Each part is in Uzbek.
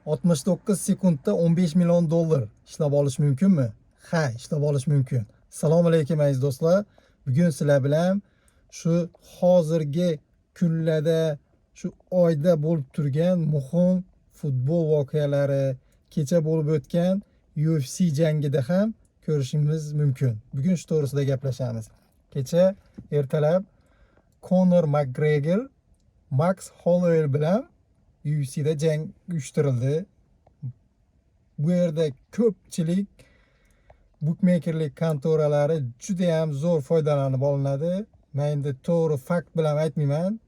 69 sekundda 15 million dollar ishlab olish mumkinmi? Ha, ishlab olish mumkin. Assalomu alaykum, aziz do'stlar. Bugun sizlar bilan shu hozirgi kunlarda, shu oyda bo'lib turgan muhim futbol voqealari, kecha bo'lib o'tgan UFC jangida ham ko'rishimiz mumkin. Bugun shu to'g'risida gaplashamiz. Kecha ertalab Conor McGregor Max Holloway bilan UFCda jang uyushtirildi. Bu yerda ko'pchilik bukmekerlik kontoralari juda ham zo'r foydalanib olinadi. Men endi to'g'ri fakt bilan aytmayman.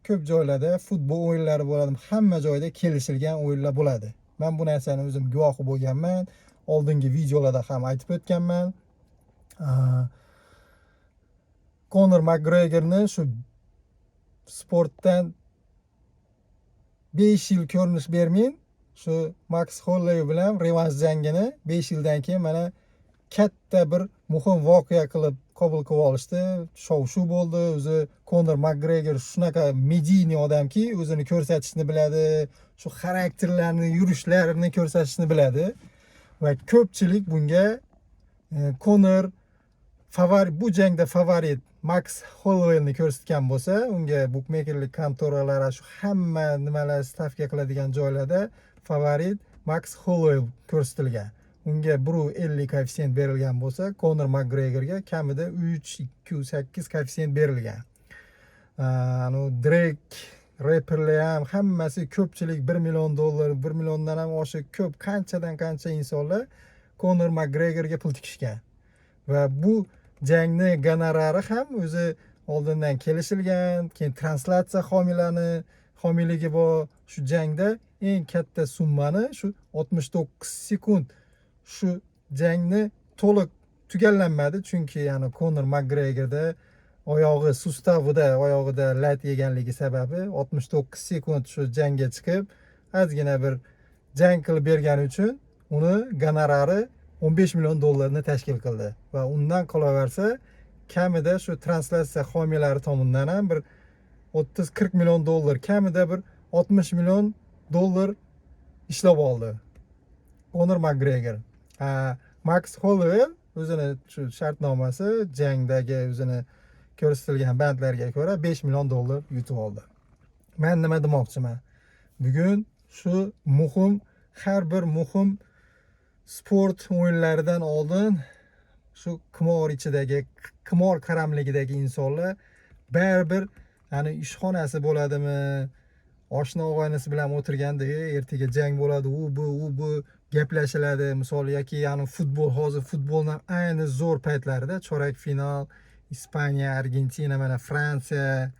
Ko'p joylarda futbol o'yinlari bo'ladi, hamma joyda kelishilgan o'yinlar bo'ladi. Men bu narsani o'zim guvohi bo'lganman. Oldingi videolarda ham aytib o'tganman. Conor McGregorni shu sportdan 5 yil ko'rinish bermay, shu Max Holloway bilan revansh jangini 5 yildan keyin mana katta bir muhim voqea qilib qabul qilib olishdi. Shov-shuv bo'ldi. O'zi Conor McGregor shunaqa медийный odamki, o'zini ko'rsatishni biladi, shu xarakterlarni, yurishlarini ko'rsatishni biladi va ko'pchilik bunga Conor favorit, bu jangda favorit Max Hollowayni ko'rsatgan bo'lsa, unga bukmekerlik kontoralari, shu hamma nimalar stavka qiladigan joylarda favorit Max Holloway ko'rsatilgan. Unga 1,50 koeffitsient berilgan bo'lsa, Conor McGregorga kamida 3,28 koeffitsient berilgan. Anu Drake reperlar ham hammasi, ko'pchilik 1 million dollar, 1 milliondan ham oshiq ko'p, qanchadan qancha insonlar Conor McGregorga pul tikishgan. Va bu jangni gonorari ham o'zi oldindan kelishilgan, keyin translyatsiya homiylarni homiyligi bor. Shu jangda eng katta summani shu 69 sekund, shu jangni to'liq tugallanmadi, chunki ya'ni Conor McGregorda oyog'i сустав ida, oyog'ida lat yeganligi sababi 69 sekund shu jangga chiqib, ozgina bir jang qilib bergani uchun uni gonorari 15 million dollarni tashkil qildi va undan qolaversa, kamida shu translyatsiya homiylari tomonidan ham bir 30-40 million dollar, kamida bir 60 million dollar ishlab oldi Conor McGregor. Ha, Max Holloway o'zini shu shartnomasi, jangdagi o'zini ko'rsatilgan bandlarga ko'ra 5 million dollar yutib oldi. Men nima demoqchiman? Bugun shu muhim, har bir muhim sport o'yinlaridan oldin shu qimor ichidagi, qimor qaramligidagi insonlar baribir, ya'ni ishxonasi bo'ladimi, oshna og'aynisi bilan o'tirganda, "Ertaga jang bo'ladi", u bu u bu gaplashiladi misol yoki ya'ni futbol, hozir futbolni ayni zo'r paytlarida, chorak final, Ispaniya, Argentina, mana Fransiya,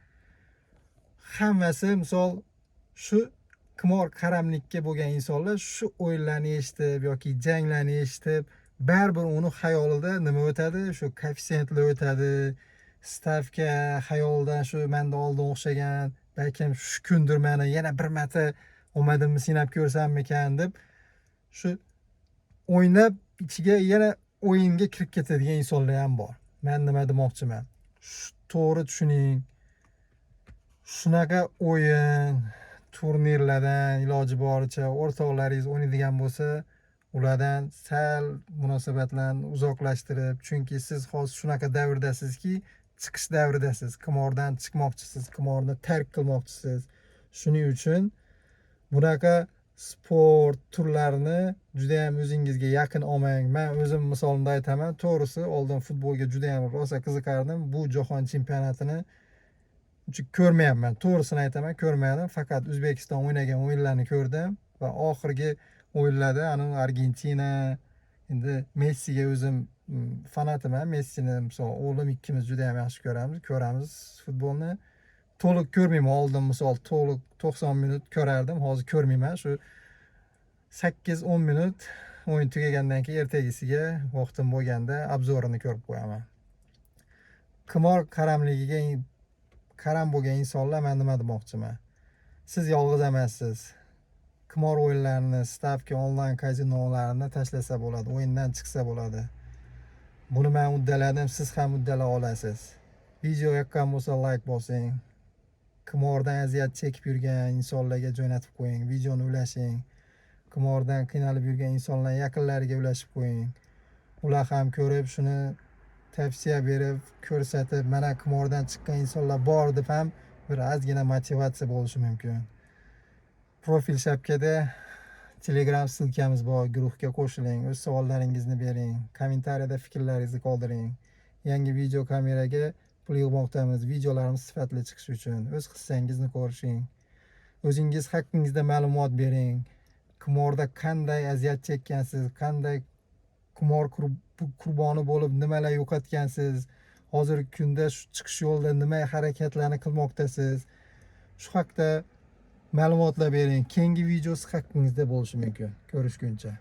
hammasi misol shu qimor qaramlikka bo'lgan insonlar shu o'yinlarni eshitib yoki janglarni eshitib, baribir uni xayolida nima o'tadi? Shu koeffitsiyentlar o'tadi, stavka xayolidan shu manda oldin o'xshagan, balkim shu kundir mani yana bir marta omadimni sinab ko'rsammikan deb shu o'ynab, ichiga yana o'yinga kirib ketadigan insonlar ham bor. Man nima demoqchiman? Shu to'g'ri tushuning, shunaqa o'yin turnirlardan iloji boricha o'rtoqlaringiz o'ynaydigan bo'lsa, ulardan sal munosabatlarni uzoqlashtirib, chunki siz hozir shunaqa davrdasizki, chiqish davridasiz, qimordan chiqmoqchisiz, qimorni tark qilmoqchisiz. Shuning uchun bunaqa sport turlarini judayam o'zingizga yaqin olmang. Man o'zim misolimda aytaman, to'g'risi, oldin futbolga judayam rosa qiziqardim. Bu jahon chempionatini uncha ko'rmayapman, to'g'risini aytaman, ko'rmadim. Faqat O'zbekiston o'ynagan o'yinlarni ko'rdim va oxirgi o'yinlarda anavi Argentina, endi Messiga o'zim fanatiman. Messini misol o'g'lim ikkimiz juda yam yaxshi ko'ramiz, ko'ramiz futbolni. To'liq ko'rmayman. Oldin misol to'liq 90 minut ko'rardim, hozir ko'rmayman. Shu 8-10 minut o'yin tugagandan keyin ertagisiga vaqtim bo'lganda обзор ini ko'rib qo'yaman. Qimor qaramligiga qaram bo'lgan insonlar, man nima demoqchiman? Siz yolg'iz emassiz. Qimor o'yinlarini, stavka, onlayn kazinolarni tashlasa bo'ladi, o'yindan chiqsa bo'ladi. Buni man uddaladim, siz ham uddala olasiz. Video yoqqan bo'lsa, layk bosing. Qimordan aziyat chekib yurgan insonlarga jo'natib qo'ying, videoni ulashing. Qimordan qiynalib yurgan insonlar yaqinlariga ulashib qo'ying. Ular ham ko'rib, shuni tavsiya berib, ko'rsatib, mana qimordan chiqqan insonlar bor deb ham bir ozgina motivatsiya bo'lishi mumkin. Profil шапка da Telegram ссылка miz bor, guruhga qo'shiling, o'z savollaringizni bering, kommentariyada fikrlaringizni qoldiring. Yangi video kameraga pul yig'moqdamiz, videolarimiz sifatli chiqishi uchun. O'z hissangizni qo'shing. O'zingiz haqingizda ma'lumot bering. Qimorda qanday aziyat chekkansiz, qanday qimor qurboni bo'lib nimalar yo'qotgansiz, hozirgi kunda shu chiqish yo'lida nima harakatlarni qilmoqdasiz, shu haqda ma'lumotlar bering. Keyingi videosi haqingizda bo'lishi mumkin. Ko'rishguncha.